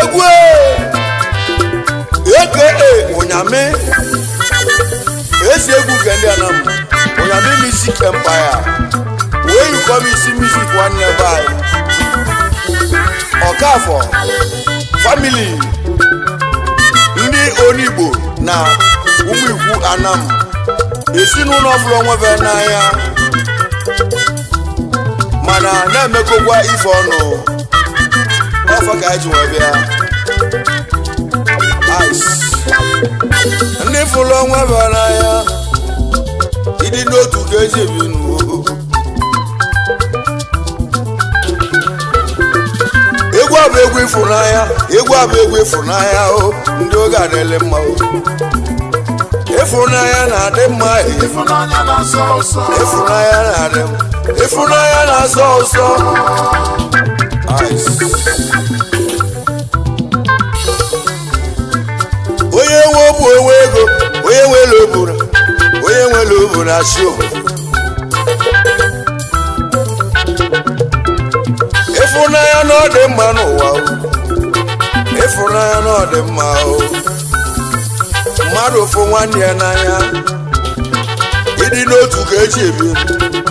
Egwu aka Onyame ezi egwu nke ndị Anam Onyame Music Empire wee yikọm isi music nwanne be anyị Ọkafọ family ndị Onigbo na Ụmụikwu Anam ezinụlọ fụrụ onwe be n'anya mana na-emekọkwa ife ọnụ ọfọ ka anyị ji wee bịa. Ice. Ndị fụrụ onwe be n'anya ịdị n'otu ka eji ebi n'uo. Egwu a bụ egwu ịfụnanya, egwu a bụ egwu ịfụnanya o, ndị oge a na-ele mma o. Ịfụnanya na-adị mma e. Ịfụnanya na-asọ ụsọ. Ịfụnanya na-adị mma. Ịfụnanya na-asọ ụsọ. Ice. Onye nwe obu onwe ego, onye nwere obu na onye nwere obu na-achị obodo. Ịfụnanya na ọ dị mma n'ụwa o. Ịfụnanya na ọ dị mma o. Mmadụ fụ nwanne ya n'anya, ịdị n'otu ka eji ebi.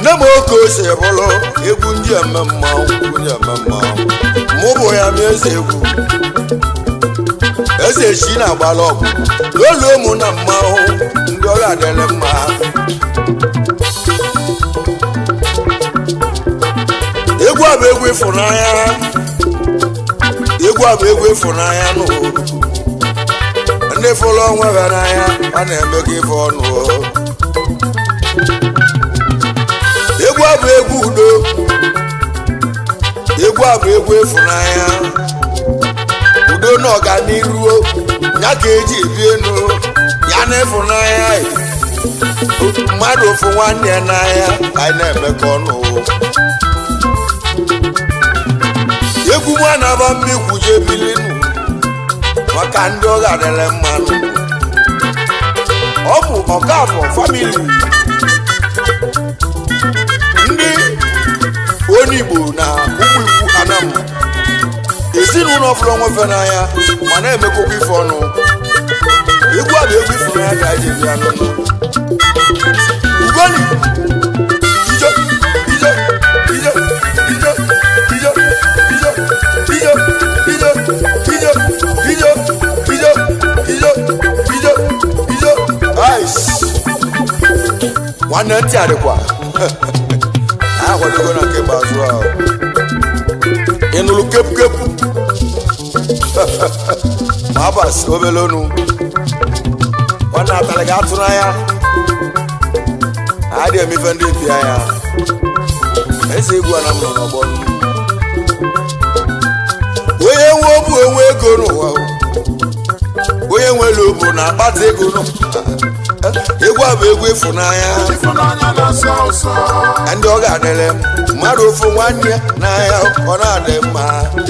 Nne m oke ose bụrụ egwu ndị eme mmanwụ, egwu ndị eme mmanwụ. Mụ bụ ya ma eze egwu. Eze chi na-agbala ọgụ n'olu ụmụ na mmanwụ ndị ọrụ adịrị mma. Egwu a bụ egwu ịfụnanya, egwu a bụ egwu ịfụnanya nụ. Ndị fụrụ onwe ha n'anya a na-emekọ ife ọnụ. Egwu a bụ egwu udo, egwu a bụ egwu ịfụnanya. Udo na ọganiru ya ka eji ebi enu ya na ịfụnanya mmadụ ofu nwanne ya n'anya ka anyị na-emekọ ọnụ. Egwu nwa na-aba mmikwu je bilinu maka ndị ọ ga-adịrị mmanụ. Ọ bụ Ọkafọ family ndị Onigbo na Ụmụikwu Anam ezinụlọ fụrụ onwe fe n'anya ma na-emekọkwa ife ọnụ. Egwu a bụ egwu ịfụnanya ka anyị ji bịa n'ụlọ. Ugoli ijo ijo ijo ijo ijo ijo ijo ijo ijo ijo ijo ijo ijo ijo ice. Nwanne ntị adịkwa akwadogo na nke ikpeazụ ahụ. Ị nụrụ kepu kepu ma abas obele onu nwanne atalị ga-atụ n'anya adị eme ife ndị mpi anya eze egwu a na m nọ n'ọgbọ. Onye nwe obu onwe ego n'ụwa o. Onye nwere obu na-akpata ego nụ. Egwu a bụ egwu ịfụnanya. Ịfụnanya na-asọ ụsọ. Ndị ọ ga-adịrị mmadụ ofu nwanne ya n'anya ọ na-adị mma.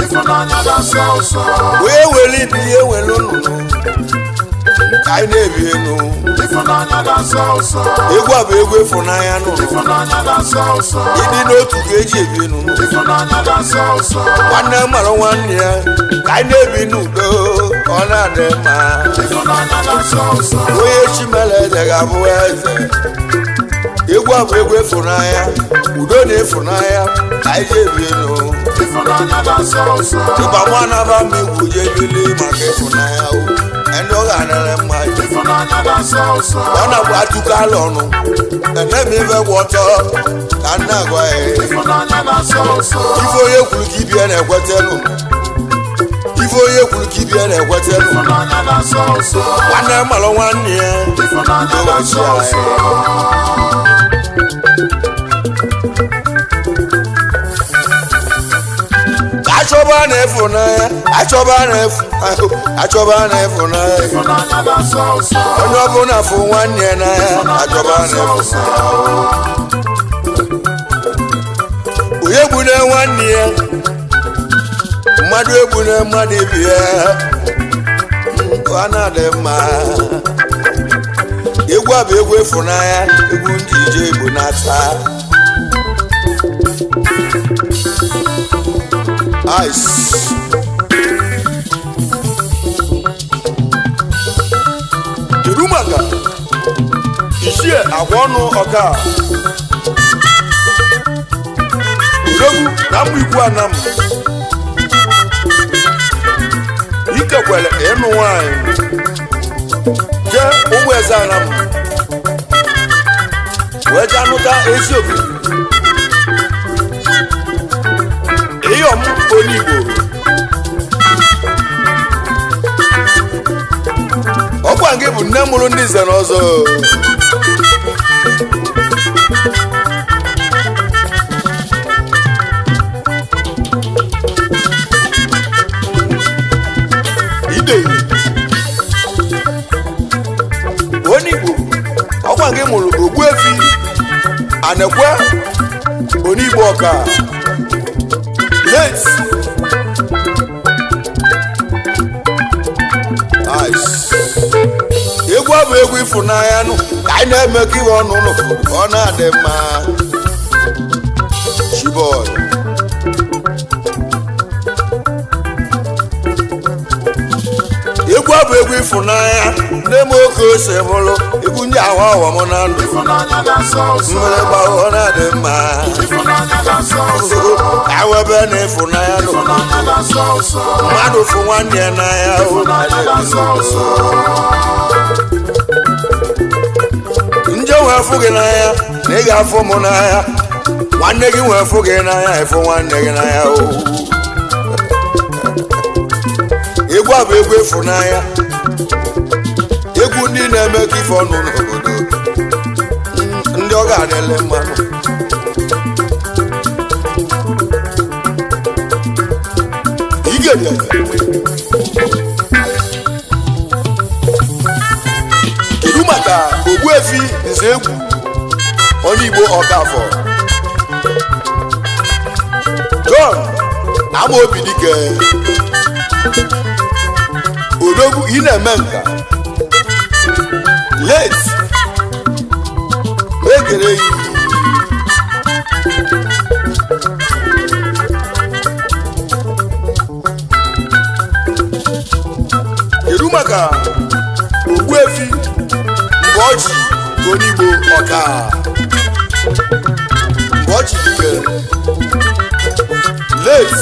Ịfụnanya na-asọ ụsọ. Onye nwere ibi ihe nwere nnụnụ ka anyị na-ebi enu. Ịfụnanya na-asọ ụsọ. Egwu a bụ egwu ịfụnanya nụnụ. Ịfụnanya na-asọ ụsọ. Ịdị n'otu ka eji ebi enu. Ịfụnanya na-asọ ụsọ. Nwanne mara nwanne ya ka anyị na-ebi n'udo ọ na-adị mma. Ịfụnanya na-asọ ụsọ. Onye chi mere eze ga-abụ eze. Egwu a bụ egwu ịfụnanya, udo na ịfụnanya ka anyị ji ebi enu. Ịfụnanya na-asọ ụsọ. Ịgba nwa na-aba m igwu je bili maka ịfụnanya o. Ndị ọ ga-anara mma. Ịfụnanya na-asọ ụsọ. Ọ na-agba atụkọ alụ ọnụ ene m ife gba ọtọ ka nna agwa ya. Ịfụnanya na-asọ ụsọ. Ife onye kwuru ka ibie na-ekwetenụ, ife onye kwuru ka ibie na-ekwetenụ. Ịfụnanya na-asọ ụsọ. Nwanne malụ nwanne ya. Ịfụnanya na-asọ ụsọ. Achọba na-efunanya, achọba na-efu, achọba na-efunanya. Ịfụnanya na-asọ ụsọ. Onye ọbụla fụ nwanne ya n'anya, Ịfụnanya achọba na-asọ na-efu. ụsọ. Onye gbune nwanne ya, mmadụ egbune mmadụ ibe ya. Ọ na-adị mma. Egwu a bụ egwu ịfụnanya, egwu ndị ije Igbo na-ata ice. Kedu maka ichie agwa ọnụ ọka odogwu na mma ikwu anam ikekwere ịnụ nwanyị jee ụmụ eze anam wee jee anụta ezi obodo ịyọm onye Igbo. Ọkwa gị bụ nne mụrụ ndị nze na ọzọ. Ide onye Igbo, ọkwa gị mụrụ Ogbuefi Anekwe onye Igbo ọka late. Nice. Egwu a bụ egwu ịfụnanya nụ ka anyị na-eme ka iwe ọnụ ụlọ ka ọ na-adị mma. Chiboy. Egwu a bụ egwu ịfụnanya nne m oke ose bụrụ egwu ndị ahụ aghọ m na ndụ. Ịfụnanya na-asọ ụsọ. Mmiri gbawa ọ na-adị mma. Ịfụnanya na-asọ ụsọ. Awebe na ịfụnanya nụ. Ịfụnanya na-asọ ụsọ. Mmadụ fụ nwanne ya n'anya o. Ịfụnanya na-asọ ụsọ. Nje nwee fụ gị n'anya na ị ga-afụ m n'anya, nwanne gị nwee fụ gị n'anya, ịfụ nwanne gị n'anya o. Egwu a bụ egwu ịfụnanya, egwu ndị na-eme ka ife ọnụ n'obodo ndị ọ ga-adịle mmanụ. Igede. Kedu maka Ogbuefi Nze Egwu onye Igbo Ọkafọ John Amaobi Dike Odogwu ị na-eme nka late ekele yi. Kedu maka Ogbuefi Mgbeọchị onye Igbo ọka Mgbeọchị Dike late?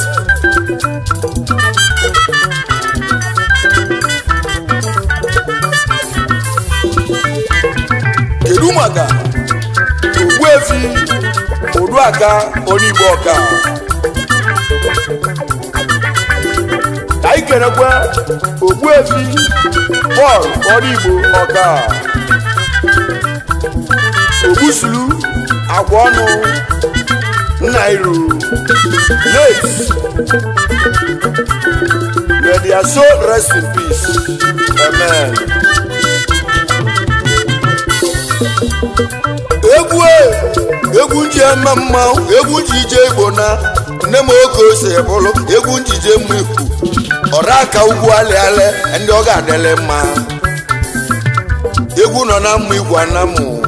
Kedu maka Ogbuefi Oduaka onye Igbo ọka? Ka anyị kenekwe Ogbuefi Paul onye Igbo ọka Ogbusulu agwa ọnụ nna iru late. May their soul rest in peace. Amen. Egwu e, egwu nji eme mmanwụ, egwu nji ije Igbo na nne m oke ose bụrụ egwu njije mma ikwu ọra aka ugwu alịalị ndị ọ ga-adịlị mma. Egwu nọ na mma igwe anamụ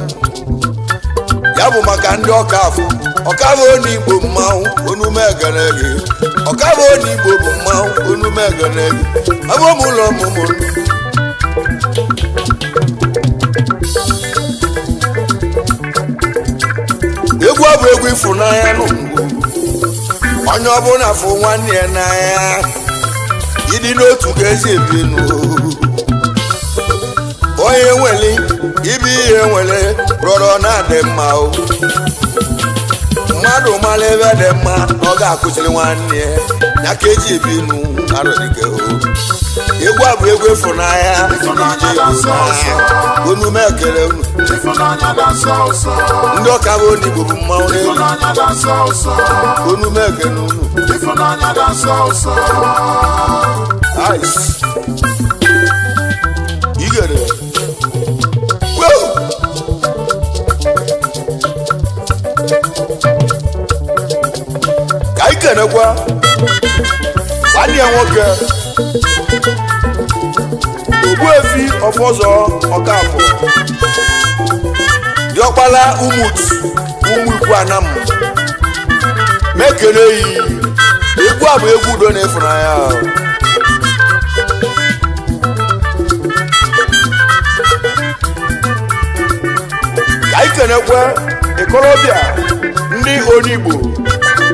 ya bụ maka ndị ọkafọ ọkafọ onye Igbo mmanwụ onume egene gị ọkafọ onye Igbo bụ mmanwụ onume egene gị abụ m ụlọ ọmụmụ. Egwu a bụ egwu ịfụnanya nụ, onye ọbụla fụ nwanne ya n'anya, ịdị n'otu ka ezi ebi nụ. Onye nwere ibe ihe nwere rọrọ na-adị mma o. Mmadụ mara ebe dị mma na ọ ga-akụziri nwanne ya ya ka eji ebi nu arọdike o. Egwu a bụ egwu ịfụnanya Ịfụnanya ije na-asọ ụsọ. onume ekele unu. Ịfụnanya na-asọ ụsọ. Ndị ọka bụ onigbo bụ mmanwụ n'elu. Ịfụnanya na-asọ ụsọ. Onume ekele unu. Ịfụnanya na-asọ ụsọ. Ice. Igere. Woo! Ka anyị kenekwa nwanne ya nwoke Ogbuefi Ọfọzọ Ọkafọ, diọkpala Umut Ụmụikwu Anam, mekene yi. Egwu a bụ egwu udo na ịfụnanya ahụ. Ka anyị kenekwe ikorobịa ndị onigbo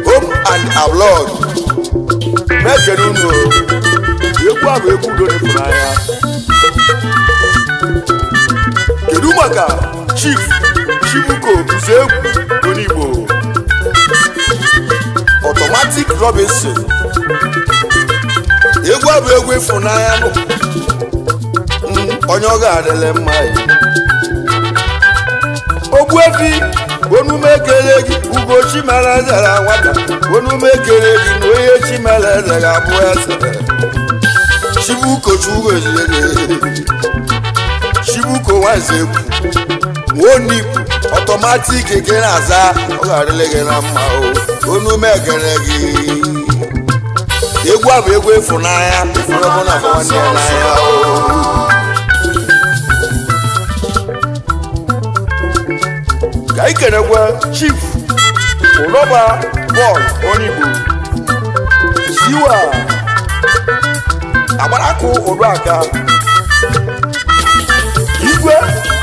home and abroad, mekene unu. Egwu a bụ egwu udo na ịfụnanya. Kedu maka Chief Chibuko Uzoegwu Onigbo, Automatic Robinson? Egwu a bụ egwu ịfụnanya nụ. Onye ọ ga-adịle mma ya. Ogbuefi onume ekele gị. Ugo Chimere zara nwata, onume ekele gị na onye Chimere eze ga-abụ eze. Chibuko Chugozie gị, Chibuko Nwazekwu Nwonikwu Automatic gị na-aza, ọ ga-adịle gị na mma o. Onume ekele gị. Egwu a bụ egwu ịfụnanya, onye ọbụla fụ nwanne ya n'anya o. Ka anyị kenekwe Chief Ụlọba Bọọlụ Onigbo Siwa Agbarakụ Ụdụaka Igwe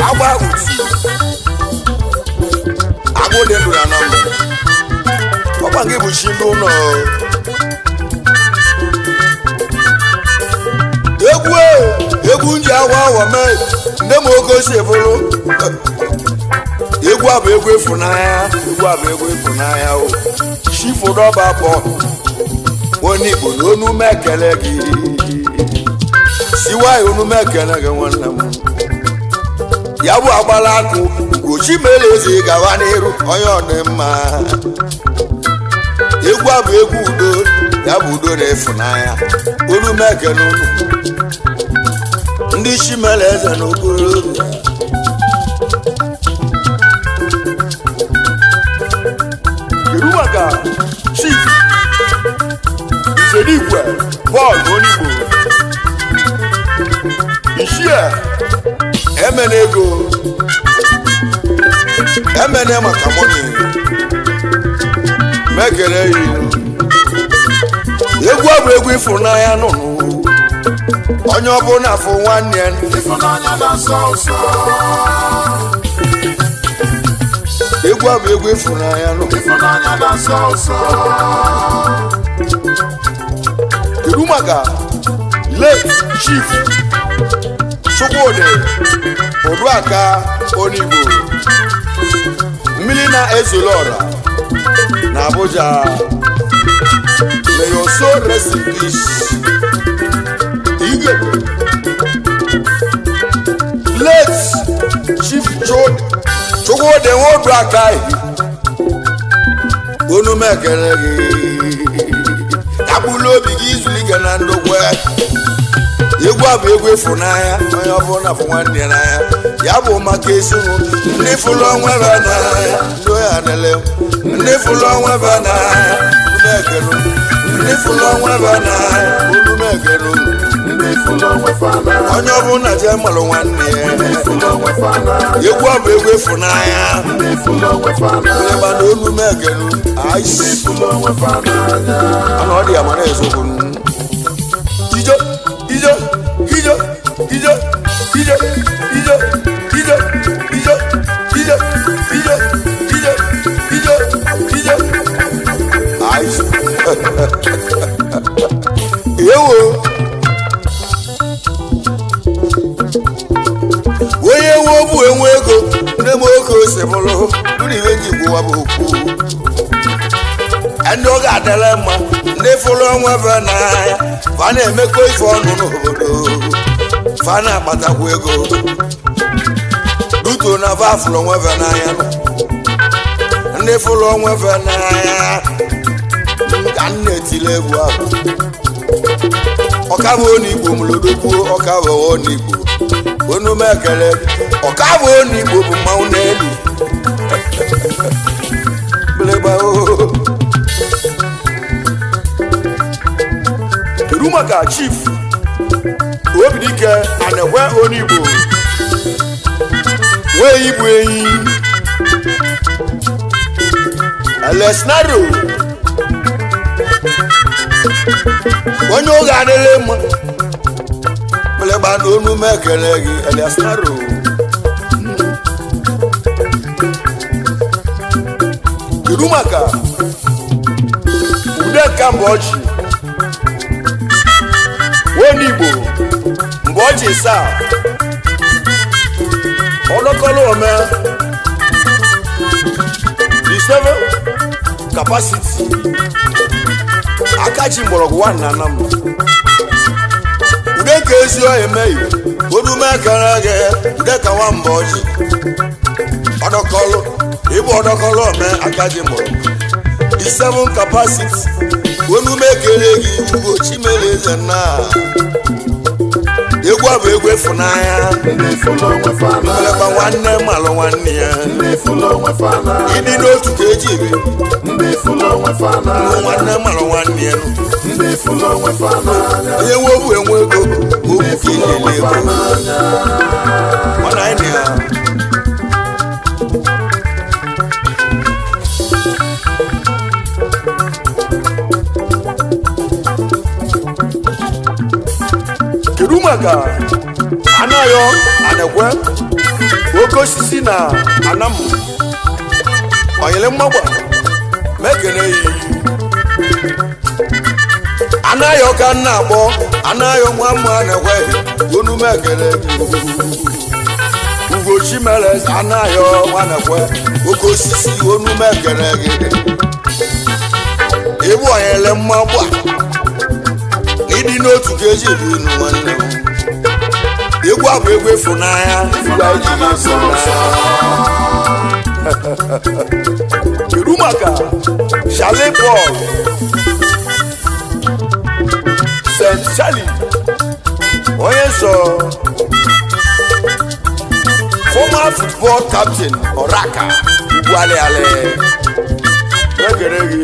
Agba Utu Agụ dị ndụ na nọmba ọgba gị bụ chi ndị ụlọ. Egwu e, egwu nji agwa awa mee nne m oge ochie bụrụ egwu a bụ egwu ịfụnanya. Egwu a bụ egwu ịfụnanya o. Chief Ụdọba bụ onye Igbo na onume ekele gị. Siwa onume ekele gị nwanne m. Ya bụ agbala akụ Ugochi mere eze, gawa n'iru, onye ọ dị mma. Egwu a bụ egwu udo, ya bụ udo na ịfụnanya. Onume ekele unu ndị chimere eze na okorobịa. Kedu maka Chief Nzedigwe Paul Onigbo Ichie Emene ego emene maka money, mekele yi. Egwu a bụ egwu ịfụnanya nụnụ, onye ọbụla fụ nwanne ya. Ịfụnanya na-asọ ụsọ. Egwu a bụ egwu ịfụnanya nụ. Ịfụnanya na-asọ ụsọ. Kedu maka late Chief Chukwudi Oduaka Onigbo, mmiri na-ezolo ọra na Abuja? May your soul rest in peace. Igwe late Chief Chukwudi Oduaka, onu ekele gị. Agbụla obi gị izulike na ndokwe. Egwu a bụ egwu ịfụnanya, onye ọbụla fụ nwanne ya n'anya. Ya bụ maka ezinụ ndị fụrụ onwe ha n'anya, ndị ya nele, ndị fụrụ onwe ha n'anya, unu ekele ndị fụrụ onwe ha n'anya, unu ekele. Ndị fụlụ onwe fa n'anya. Onye ọbụla jee malụ nwanne ya. Ndị fụlụ onwe fa n'anya. Egwu a bụ egwu ịfụnanya. Ndị fụlụ onwe fa n'anya. Onye gbana olu m ekele aisi. Ndị fụlụ onwe fa n'anya. Ana ọ dị ya mana eziokwu. Ijo ijo ijo ijo ijo ijo ijo ijo ijo ijo ijo ijo ijo aisi ewo. ka o si bụrụ nụrụ iwe ji gwụwa bụ okwu ndị ọ ga-adịla mma ndị fụrụ onwe fe n'anya fa na-emekọ ife ọnụ n'obodo fa na-akpatakwa ego duto na fa fụrụ onwe fe n'anya ndị fụrụ onwe fe n'anya ka m na-etile egwu ahụ ọka bụ onigbo mlodogbuo ọka bụ onigbo onume ekele ọka bụ onigbo bụ mmanwụ n'elu mgbịrịgba oo. Kedu maka Chief Obidike Anekwe Onigbo wee ibu enyi Elesnaro onye oge adịla mma mgbịrịgba na onume ekele gị Elesnaro kedu maka Udenka Mbọchị Onigbo Mbọchị saa ọlọkọlọ ome the seven capacity akachi mgbọrọgwụ nwa na anam ude ka ezi ọhịa emeghị onume ekele gị ude ka nwa mbọ ọjị ọdọkọlụ ịbụ ọdọkọlụ ome akaji mgbọrọgwụ the seven capacity onume ekele gị ugo chimere eze nna egwu a bụ egwu ịfụnanya Ndị fụlụ onwe fa mgbịrịgba n'anya. nwanne malụ nwanne ya Ndị fụlụ onwe fa n'anya. ịdị n'otu ka eji ebi Ndị fụlụ onwe fa n'anya. nwanne malụ nwanne ya Ndị fụlụ onwe fa n'anya. onye nwe obu enwe ego obu Ndị ka fụlụ ilele onwe ego fa n'anya. mana anyị na ya kedu maka Anayo Anekwe oke osisi na anam onyele mmagba mekene yi anaghị ọka nna akpọ anaghị nwa mma na-ekwe onu m ekele ugochi mere anaghị nwa na-ekwe oke osisi onu m ekele gị ịbụ onyele mmagbu a ịdị n'otu ka eji ebi unu nwanne m egwu a bụ egwu ịfụnanya egwu anyị ji Na-asọ ụsọ. kedu maka Charlie Paul St. Charlie onye nsọ former football captain Oraka ugwu alịalị mekene gị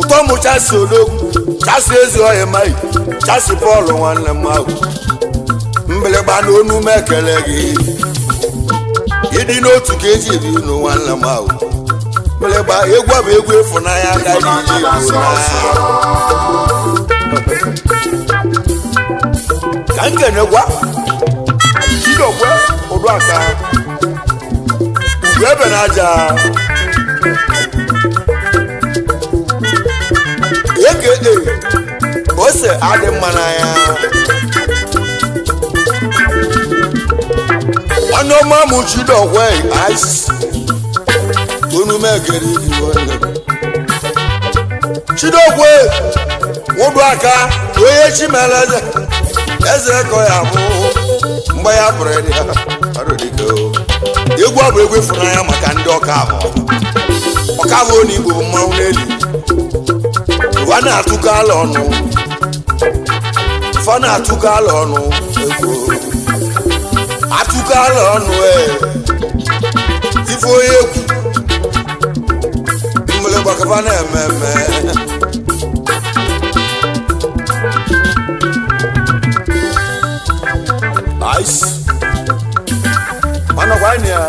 ụtọ mụ chasi odogwu chasi ezi ọhịa maghị chasi bọọlụ nwanne m ahụ mgbịrịgba na onu m ekele gị ịdị n'otu ka eji ebi unu nwanne m ahụ mgbịrịgba egwu a bụ egwu ịfụnanya ka anyị ji Ịfụnanya ebu na-asọ ụsọ. ka m kenekwa Chidokwe Uduaka Ugo ebe na aja aka ose adị mma n'anya nwanne ọma mụ Chidokwe ice onu m ekele gị nwanne m. Chidokwe Uduaka onye chimere eze eze kọ ya bụ mgbe ya pụrụ ịdị ya ọrụ dike o. Egwu a bụ egwu ịfụnanya maka ndị ọka abụọ ọka bụ onye Igbo bụ mmanwụ n'elu fa na-atụkọ ala ọnụ fa na-atụkọ ala ọnụ egwu atụkọ ala ọnụ ee ife onye egwu mgbịrịgba ka fa na-eme eme ice manakwa anyị ya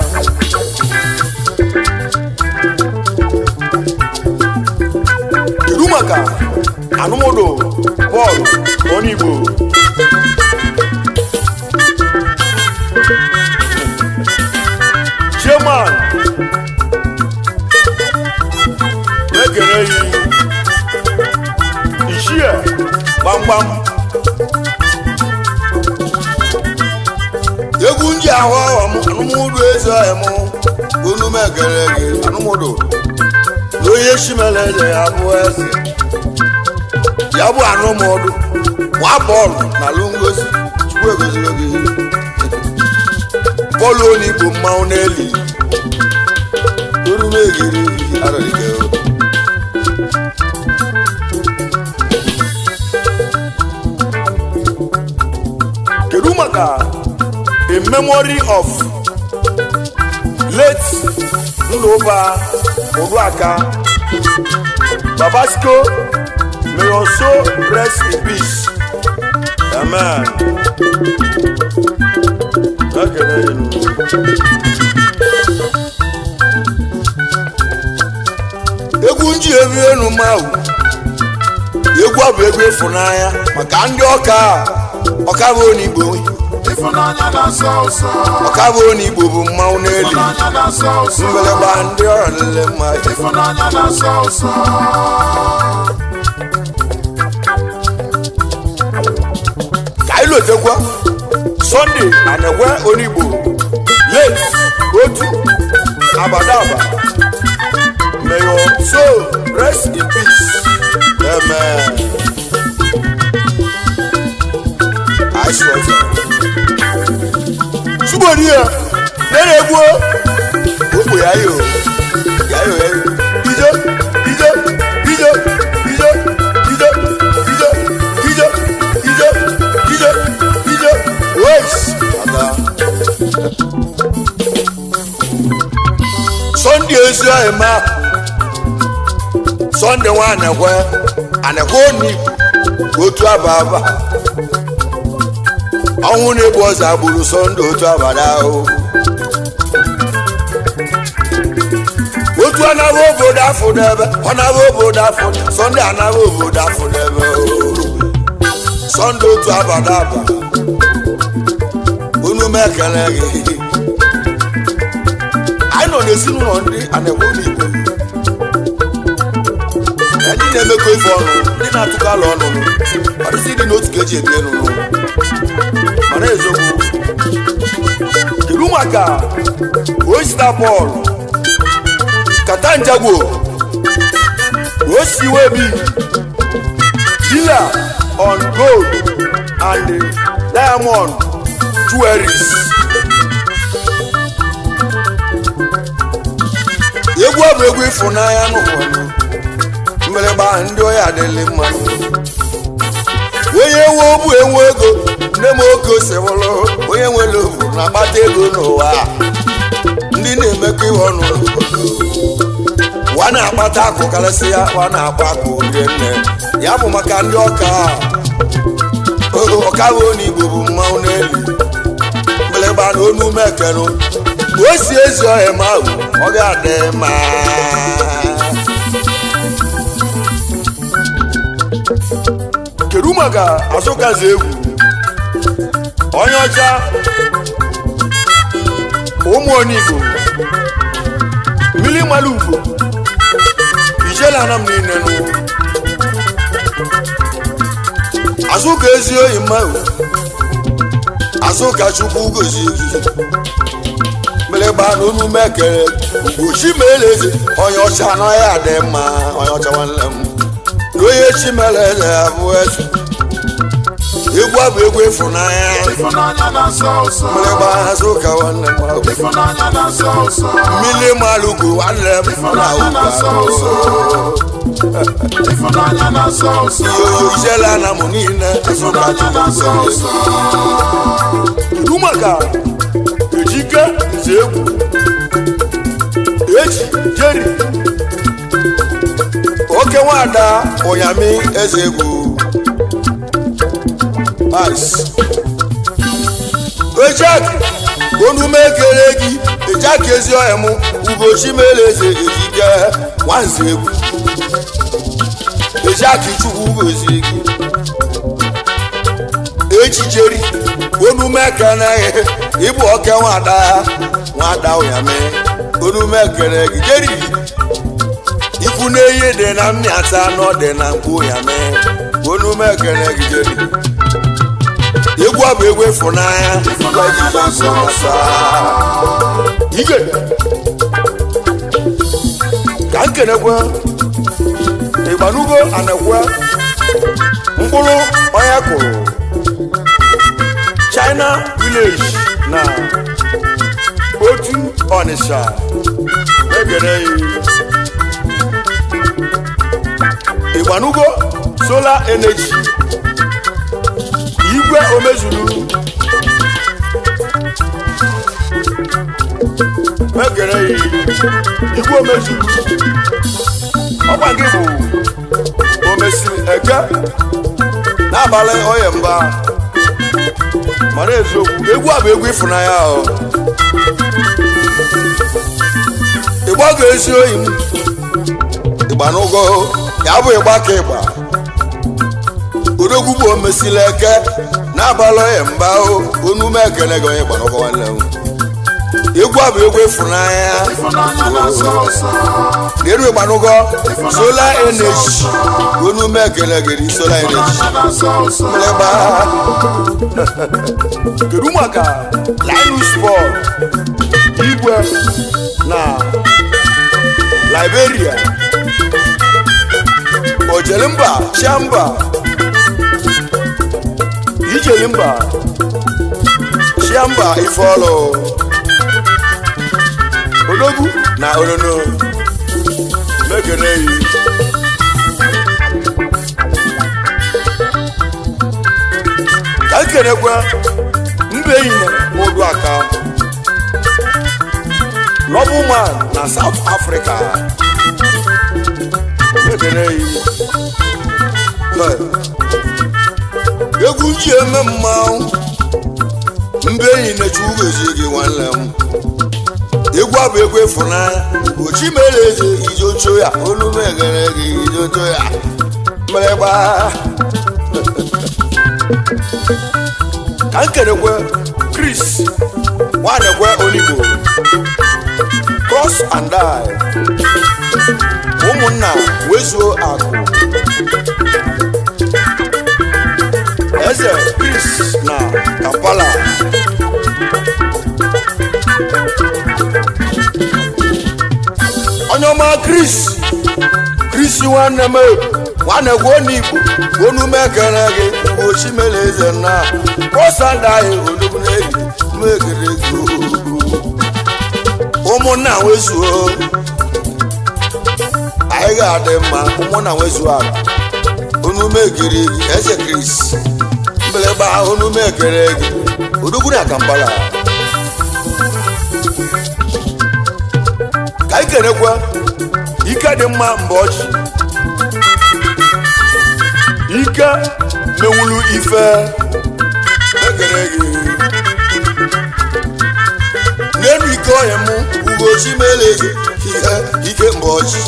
kedu maka anụmụdụ Paul Onigbo chairman na-ekele yi ichie gbamgbam egwu nji ahụ ọghọ m anụmụdụ ezi ọhịa m unu megere gị anụmụdụ na onye chimere eze ya bụ eze ya bụ anụmụdụ nwa bọọlụ na alụ ngozi chukwu egoziri gị bọọlụ onigbo mmanwụ n'eli unu megere gị arọrịke. Kedu maka in memory of late Ndoba Oduaka Babasco, may your soul rest in peace. Amen. Ekele unu. Egwu nji ebi enu mahụ egwu a bụ egwu ịfụnanya maka ndị ọka ọka bụ onigbo. Ịfụnanya na-asọ ụsọ. Ọka bụ onigbo bụ mmanwụ n'eli. Ịfụnanya na-asọ ụsọ. Mgbịrịgba ndị ọrụ lele mma. Ịfụnanya na-asọ ụsọ. Ka anyị lotekwa Sunday Anekwe Onigbo late otu Abadaba, may your soul rest in peace. Amen. I swear. Ṣùgbọ́n ya lẹ́rẹ̀ egwu Okwu ya yo ya yo ya yo. Ijo ijo ijo ijo ijo ijo ijo ijo ijo ijo Wes ada Sunday ezi ọhịa ma Sunday nwa Anekwe Anekwe onigbo otu ababa ọnwụ na-egbu ọzọ agburu Sunday otu abada ahụ otu anaba obodo afọ n'ebe ọ naba obodo afọ Sunday anaba obodo afọ n'ebe Sunday otu abada aba unu m ekele gị. Anyị nọ n'ezinụlọ ndị Anekwe Onigbo ndị na-emekọ ife ọnụ ndị na-atụkọ alụ ọnụ ọdịsị dị n'otu ka eji ebi elu mana eziokwu. Kedu maka Oyster Paul Katanjagwo Osiwebi, dealer on gold and diamond jewelries? Egwu ọ bụ egwu ịfụnanya n'ụwa mgbịrịgba ndị oyi adịlị mma onye nwe obu enwe ego nne m oke ose bụrụ onye nwere obu na-akpata ego n'ụwa ndị na-emekọ ihe ọnụ wa na-akpata akụ karịsịa wa na-akpa akụ rie nne ya bụ maka ndị ọka ọka bụ onigbo bụ mmanwụ n'elu mgbịrịgba na onu mekenụ o si ezi ọhịa ma ahụ ọ ga-adị mma. Kedu maka Azụkazi egwu onye ọcha ụmụ onigbo mmiri mara ugo ijela anam niile nụ? Azụka ezi oyi mma Azụka chukwu gozie gị mgbịrịgba na onu mekere ugochi mere eze onye ọcha anaghị adị mma onye ọcha nwanne m na onye chi mere eze abụ eze egwu abụ egwu ịfụnanya. Ịfụnanya na-asọ ụsọ. Mgbịrịgba Azụka nwanne m ahụ. Ịfụnanya na-asọ ụsọ. Mmiri mara ugo nwanne m na Ịfụnanya na-asọ ụsọ. Ịfụnanya na-asọ ụsọ. Iyoyo ijela na mụ niile Azụka Ịfụnanya na-asọ ụsọ. Kedu maka Ejike Nze egwu Eji Jerry? Oke nwada ụnyami eze egwu Ice. Ejek onume ekele gị Ejek ezi ọhịa m ugochi mere eze ejike nwanze egwu Ejek chukwu goziri gị ejijeri onume ekele gị ịbụ oke nwada nwada ụnyami onume ekele gị jeri ikwu na-eyi dị na mmịata anọ dị na mkpu ya mee onume ekele gị jeri. Egwu a bụ egwu ịfụnanya. Ịfụnanya na-asọ ụsọ. Ige ka nkenekwe ịgbanugo anekwe mkpụrụ onye kụrụ China Village na otu Ọnịsha egere ịgbanugo solar energy igwe omezulu egere igwe omezulu ọkwa gị bụ omesiri eke N'abalị oye mba mara eziokwu. Egwu a bụ egwu ịfụnanya o. Ịgba ga-esi oyi m ịgba n'ụgwọ ya bụ ịgba ka ịgba odogwu bụ omesili eke n'abalị oye mba o onume ekele gị onye ịgba n'ụgwọ nwanne m. Egwu a bụ egwu ịfụnanya. Ịfụnanya na-asọ ụsọ. N'elu ịgba n'ụgwọ solar energy onume ekele gị dị solar energy. Ịfụnanya na-asọ ụsọ. Mgbịrịgba. Kedu maka Linus Paul igwe na Liberia? Ojele mba chiamba. Ijeli mba chiamba ifeọlụ odogwu na onono mekene yi. Ka nkenekwe mbe yine odu aka Noble man na South Africa mekene yi. Egwu ji eme mmanwụ mbe enyi na-eche ugozi gị nwanne m. Egwu a bụ egwu ịfụnanya ochimere eze ijocho ya olu megere gị ijocho ya mgbịrịgba. Ka nkenekwe Chris nwanekwe onigbo cross and die ụmụnna wezuo akụ eze Chris na Kampala. Onye ọma Chris Chris nwanne m nwanne gwa onigbo onu mekere gị ochimere eze na cross and die onugbu na-eyi megere gị ụmụnna wezuo anyị ga-adị mma ụmụnna wezuo akụ onu megere gị eze Chris mgbịrịgba onu megere gị odogwu na Kampala. Ka anyị kenekwe ike dị mma mgbe ọchị ike mewulu ife Megere gị n'elu ike ọhịa mụ ugochi mere eze ihe ike mgbe ọchị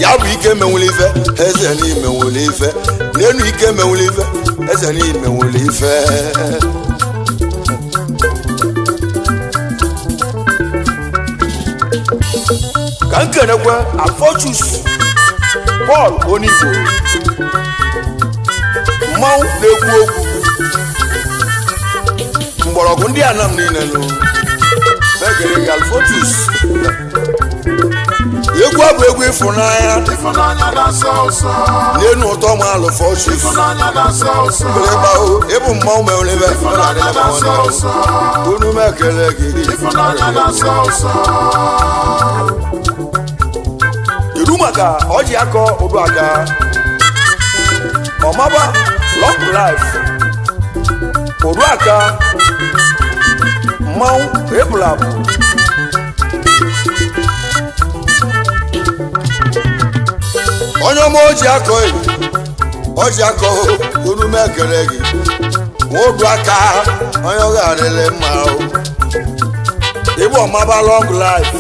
ya bụ ike menwere ife eze n'ime nwere ife n'elu ike menwere ife eze n'ime nwere ife. Ka nkenekwe Afochus Paul Onigbo mmanwụ na-ekwu okwu Mgbọrọgwụ ndị anam niile nụ megere gị Alfochus. Egwu a bụ egwu ịfụnanya. Ịfụnanya na-asọ ụsọ. N'elu ụtọ ma alụfọchus Ịfụnanya na-asọ ụsọ. mgbịrịgba o ịbụ mmanwụ menwere ife. Ịfụnanya na-asọ ụsọ. Unu mekele gị. Ịfụnanya na-asọ ụsọ. Kedu maka ọjị akọ oduaka ọmaba long life oduaka mmanwụ ebulabụ? Onye ọma oji akọ ọji akọ unu mekele gị nwodu aka onye ọ ga-adịrị mma o. Ịbụ ọmaba long life.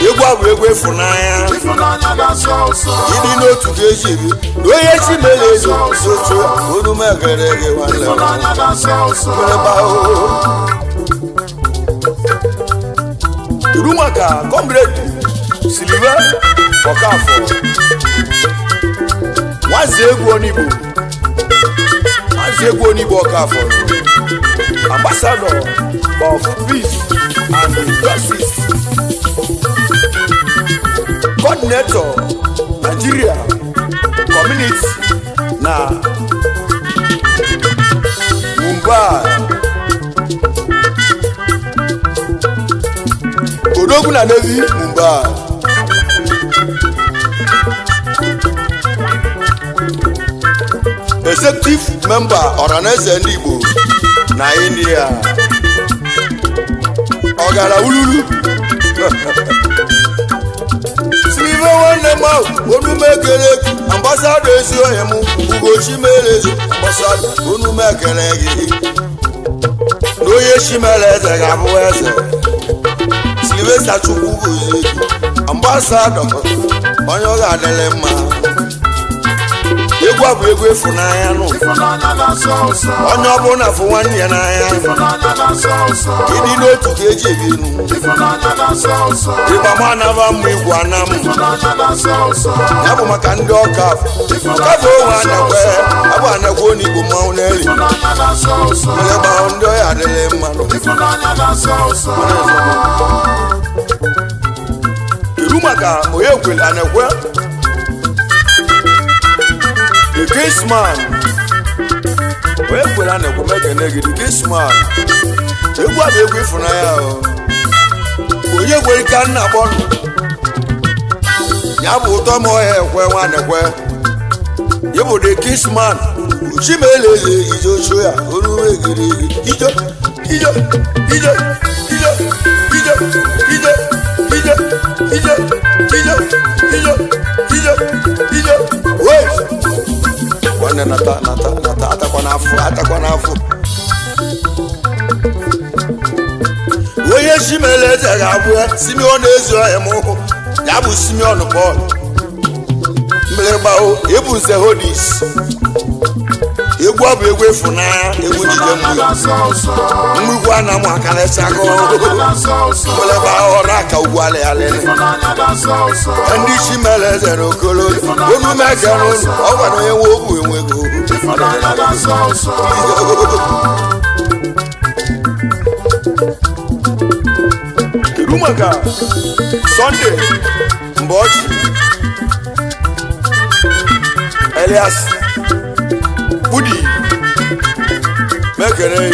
Egwu a bụ egwu ịfụnanya. Ịfụnanya na-asọ ụsọ. Ịdị n'otu ka eji ebi na onye chi mere eze otu unu mekele gị nwanne m. Ịfụnanya na-asọ ụsọ. Mgbịrịgba o. Kedu maka comrade Silive Ọkafọ nwaze egwu onigbo? Nzegwu Onigbo Okafor, Ambassador of Peace and Justice, Coordinator Nigeria Community na Mumbai. Odogwu na Navy Mumbai. Executive Member Ọhaneze Ndị Igbo na India. Ọgara ululu Silive nwanne m ahụ, onumekele gị. Ambassador ezi onye m, Ugochi mere eze. Ambassador, onumekele gị na onye chimere eze ga-abụ eze. Sylvester Chukwu gozie gị, ambassador, onye ọ ga-adịrị mma. Egwu a bụ egwu ịfụnanya nụ. Ịfụnanya na-asọ ụsọ. Onye ọbụla fụ nwanne ya n'anya. Ịfụnanya na-asọ ụsọ. Ịdị n'otu ka eji ebi enu. Ịfụnanya na-asọ ụsọ. Ịgba m anaba mma, igwe anam. Ịfụnanya na-asọ ụsọ. Ya bụ maka ndị ọka ọka onwe anekwe abụ anekwe onigbo mmanwụ n'eli. Ịfụnanya na-asọ ụsọ. Onye gbahụ ndị ọya adịrị mmanụ. Ịfụnanya na-asọ ụsọ. Kedu maka onye kwere anekwe, the Kingsman? Onye kwere anekwe, mekene gị, the Kingsman. Egwu a bụ egwu ịfụnanya o. Onye kwere ka nna kpọnụ ya bụ ụtọ ma ọya ekwe nwanekwe ịbụ the Kingsman. Chimeleze ijocho ya orume giri ijo ijo ijo ijo ijo ijo ijo ijo ijo ijo ijo ijo. Wee nwanne, nata nata nata, atakwa n'afọ, atakwa n'afọ. Onye chimeleze ga-abụ ya. Simeon ezi ọhịa m hụ ya bụ Simeon Paul mgbịrịgba o ebu nze hodis. Egwu ọ bụ egwu ịfụnanya, egwu njide. Ịfụnanya Mmiri na-asọ ụsọ. mmigwe a na-amụ akarịchago. Ịfụnanya na-asọ ụsọ. Mgbịrịgba ọ na-aka ugwu alịalị. Ịfụnanya na-asọ ụsọ. Ndị chimeleze na okolo onume ekere ụnụ ọ gwara onye nwe ogwu enwego. Ịfụnanya na-asọ ụsọ. Kedu maka Sunday Mbọchị Elias Budi? Mekere ya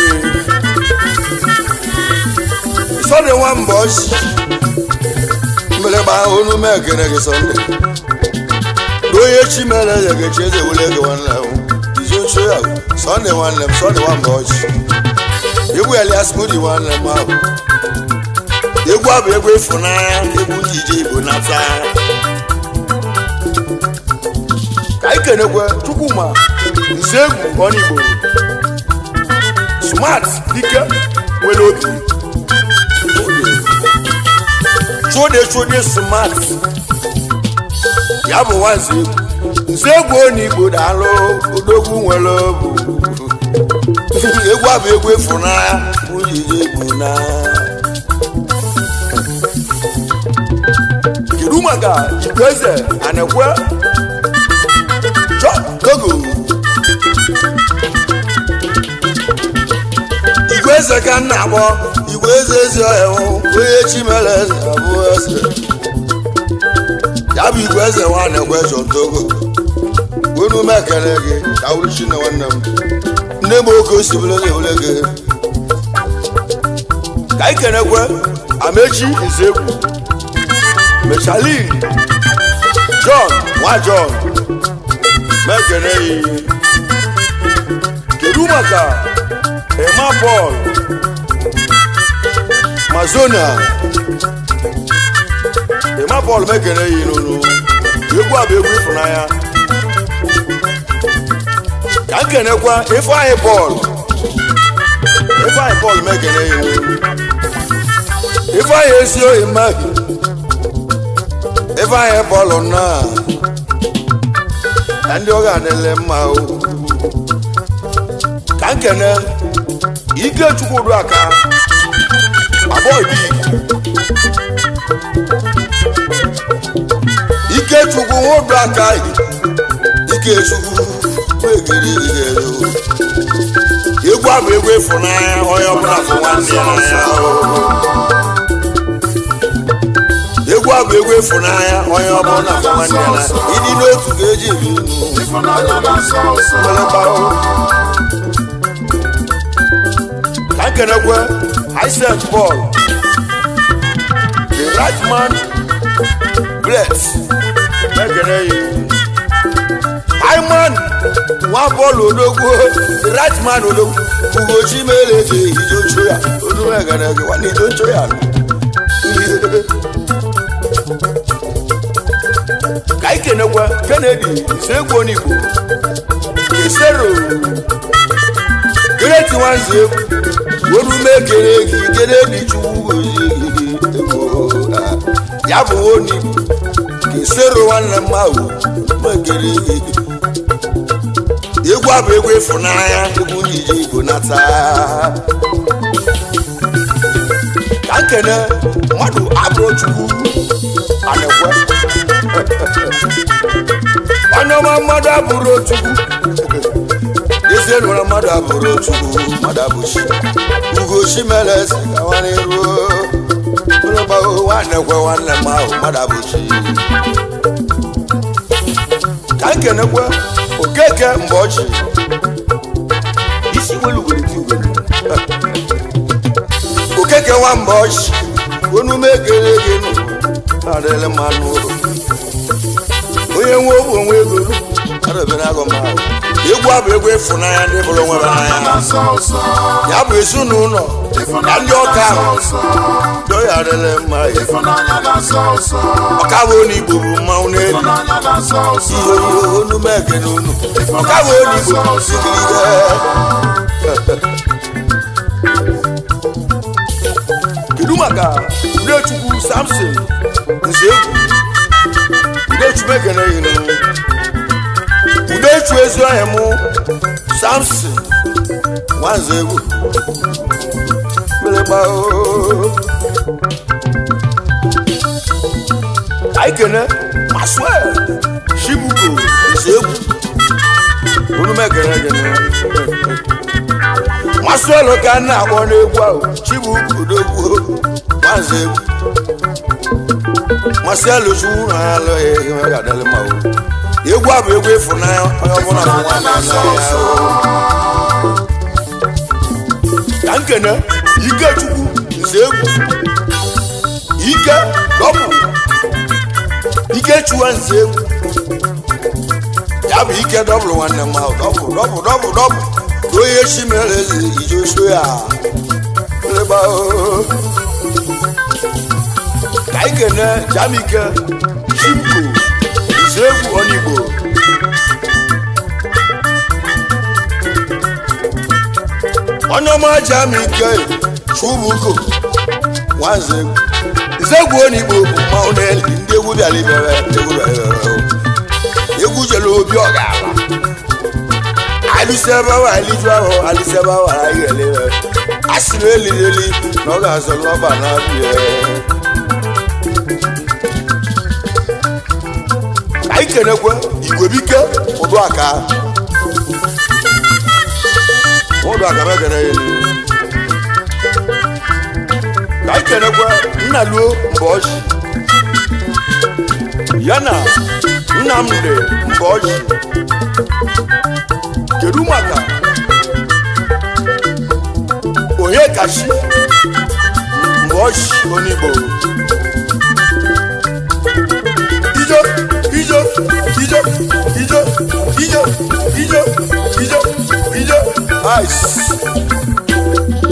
Sunday nwa Mbọchị, mgbịrịgba onume ekere gị. Sunday na onye chimeleze ga-echi eze wele gị nwanne m izocho ya. Sunday nwanne m, Sunday nwa Mbọchị, egwu Elias Budi nwanne m ahụ. Egwu a bụ egwu ịfụnanya, egwu njije Igbo nata. Ka anyị kenekwe Chukwuma Nzegwu Onigbo, Smart dike nwere obi. Chode chode smart ya bụ nwa Nzegwu, Nzegwu Onigbo, daalụ, odogwu nwere obu. Egwu a bụ egwu ịfụnanya, njije Igbo na. Kedu maka Igweze Anekwe John Togo? Igwe eze ka nna agbọ, igwe eze ezi ọhịa hụ onye chi mere eze abụ eze. Ya bụ igwe eze nwa na-ekwe John Togo, wenu m ekele gị ka wuru chi na nwanne m nne m oge osimiri eze were gị. Ka anyị kenekwe Amechi Nzegwu, Mechalin John nwa John, mekene yi. Kedu maka Emma Paul Mazona? Emma Paul, mekene yi nụnụ. Egwu a bụ egwu ịfụnanya. Ka m kenekwa Ifeanyị Paul, Ifeanyị Paul, mekene yi nụnụ. Ifeanyị esi oyi mmadụ, Ifeanyị bọọlụ na na ndị ọ ga-adịle mma o. Ka nkene Ikechukwu Uduaka abụọ ibi. Ikechukwu nwodu aka, Ikechukwu wegere igere. A bụ egwu ịfụnanya, onye ọbụla fụ nwanne ya n'anya. Egwu a bụ egwu ịfụnanya, onye ọbụla fụ nwanne ya n'anya. Ịdị n'otu ga-eji ebi unu. Ịfụnanya na-asọ ụsọ. Ka nkenekwe Isaac Paul, the right man bless mekene yi Hyman nwa bọọlụ odogwu, the right man odogwu Ugochi mere eji ijocho ya olumekene gị nwanne ijocho ya. Ka ikenekwe Kennedy Nsekwu Onigbo Kesero Great nwanze orume kere gị Kennedy Chukwu gozie gị ego ya bụ Onigbo Kesero nwanne m ahụ mekere gị. Egwu a bụ egwu ịfụnanya, egwu njije Igbo nata. Ka nkene mmadụ abụrụ Chukwu anekwe onye ọma, mmadụ abụrụ Chukwu ezie nwere mmadụ abụrụ Chukwu, mmadụ abụchi Ugochi mere eze ka nwanne ruo ụlọgbago nwanne kwe nwanne m ahụ mmadụ abụchi. Ka nkenekwe Okeke Mgbeọchị isi welugwere ugwere Okeke nwa Mgbeọchị onume ekele gị nụ adịrịla mmanụ onye nwe ogbu onwe ego adọbere agụ m ahụ. Egwu a bụ egwu ịfụnanya, ndị bụrụ onwe ha Ịfụnanya n'anya. na-asọ ụsọ. Ya bụ ezinụlọ na ndị ọka na-asọ ahụ ụsọ. doya adịrị mma ya. Ịfụnanya na-asọ ụsọ. Ọka bụ onye Igbo bụ mmanwụ n'elu. Ịfụnanya na-asọ ụsọ. Ihe ihe onume ekene unu ọka bụ onye Igbo sikiride. Kedu maka Udechukwu Samson Nzeegwu? Udechukwu ekene yiri Udechu ezi ọhịa mụ Samson Nwanzeegwu mmerịgba oo. Ka anyị kene Maxwell Chibuko Nzeegwu onume ekene gịnị Maxwell ka a na-akpọ n'egwu ahụ Chibuko Odogwu Nwanzeegwu Maxwell Chukwu na ya alụghị ihe ga-adịrị mma o. Egwu a bụ egwu ịfụnanya, onye ọbụla fụ Ịfụnanya nwanne na-asọ ya ụsọ. Ka nkene Ikechukwu Nzeegwu ike dọbụ Ikechuwa Nzeegwu ya bụ ike dọbụrụ nwanne m ahụ dọbụ dọbụ dọbụ dọbụ onye chi mere eze ijoso ya leba oo. Ka anyị kene Jamike Chimko Nzeegwu Onigbo onye ọma Jamike Chubuko Nwanzeegwu Nzeegwu Onigbo bụ mmanwụ n'elu ndị egwu bịara ibere egwu bịara ibere o. Egwu jere obi ọ ga-ala alụsị ebe ahụ aliju ahụ alụsị ebe ahụ anyị ga-ele a sị na eliri eli na ọ ga-azọ n'ọba na-abịa. Anyị kenekwe Igwebike Ụdụaka Ụdụaka mekene ya elu. Ka anyị kenekwe Nnaluo Mbọchị ya na Nnamdi Mbọchị. Kedu maka Onyekachi Mbọchị Onigbo? Ijo ijo ijo ijo ijo ijo ijo ijo ice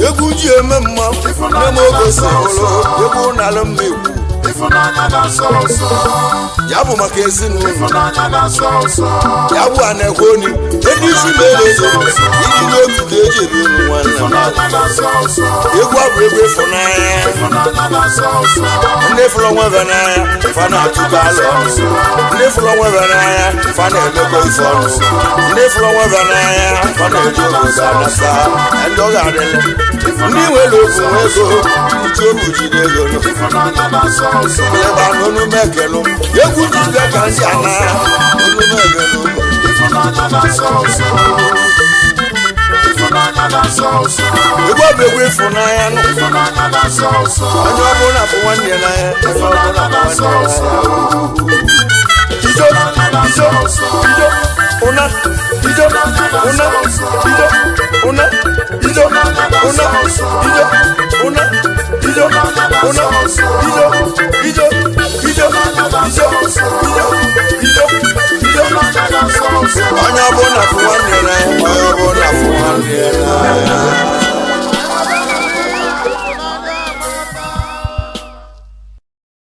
egwu ji eme mma nne m oge si hụrụ egwu n'ala mma egwu. Ịfụnanya na-asọ ụsọ. Ya bụ maka ezinụlọ. Ịfụnanya na-asọ ụsọ. Ya bụ a na-ekwe oni ebe isi mere eze ịdị n'otu ka eji ebi unu nwanne m. Ịfụnanya na-asọ ụsọ. Egwu a bụ egwu ịfụnanya. Ịfụnanya na-asọ ụsọ. Ndị fụrụ onwe ha n'anya fa na-atụkọ alụ ọnụ, ndị fụrụ onwe ha n'anya fa na-emekọ ife ọnụ, ndị fụrụ onwe ha n'anya fa na-eji obodo anasa ndị ọ ga-adịlị ndị nwere okwu nwe ego ndị obu jide ego nụ. Ịfụnanya na-asọ ụsọ. Leba n'onume ekelu egwu jide ka ndị ana onume ekelu. Ịfụnanya na-asọ ụsọ. Ịfụnanya na-asọ ụsọ. Egwu bụ egwu ịfụnanya nụ. Ịfụnanya na-asọ ụsọ. Onye ọbụla fụ nwanne ya n'anya. Onye ọbụla Ịfụnanya fụ na-asọ nwanne ya ụsọ. n'anya. Ijo, ijo, ijo, ụna, ijo, ụna, ijo, ụna, ijo, ụna, ijo, ụna, ijo, ụna, ijo, ijo, ijo, ijo, ijo, ijo, ijo. Ịfụnanya na-asọ ụsọ. Onye ọbụla fụ nwanne ya